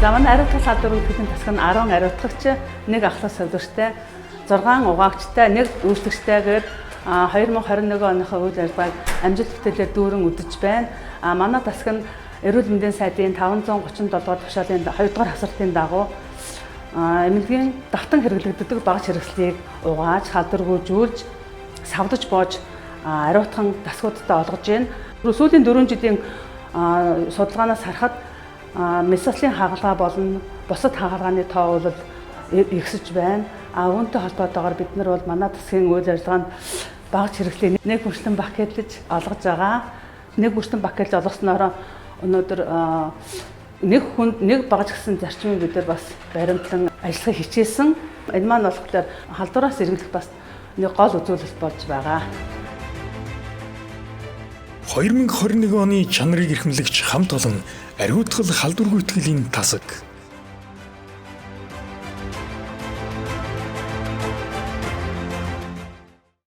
За, манай ариутгал халдвар гүйтгэлийн тасаг нь 10 ариутгагч, 1 ахлах сувилэгчтэй, 6 угаагчтай, 1 үйлчлэгчтэйгээр 2021 оныхоо үйл ажиллагааг амжилт бүтээлээр дүүрэн үдэж байна. Манай тасаг нь эрүүл мэндийн сайдын 537 дугаар тушаалын 2 дугаар хасралтын дагуу эмнэлгийн давтан хэрэглэгддэг багаж хэрэгслийг угааж, халдваргүйжүүлж, савдаж боож ариутхан дасгуудтай олгож байна. Сүүлийн 4 жилийн судалгаанаас харахад мэс заслын хагалгаа болон бусад хагалгааны тоо бол ихсэж байна. А үүнтэй холбоотойгоор бид нар бол манай засгийн үйл ажиллагаанд багаж хэрэгслийг нэг бүрчлэн пакетлж олгож байгаа. Нэг бүрчлэн пакетж олгосноор өнөөдөр нэг хүнд нэг багаж гэсэн зарчмыг бид нар бас баримтлан ажиллахыг хичээсэн. Энэ маань болохоор халдвараас сэргийлэх бас нэг гол үзүүлэлт болж байгаа. 2021 оны чанарыг эрхэмлэгч хамт олон ариутгал халдвар гүйтгэлийн тасаг.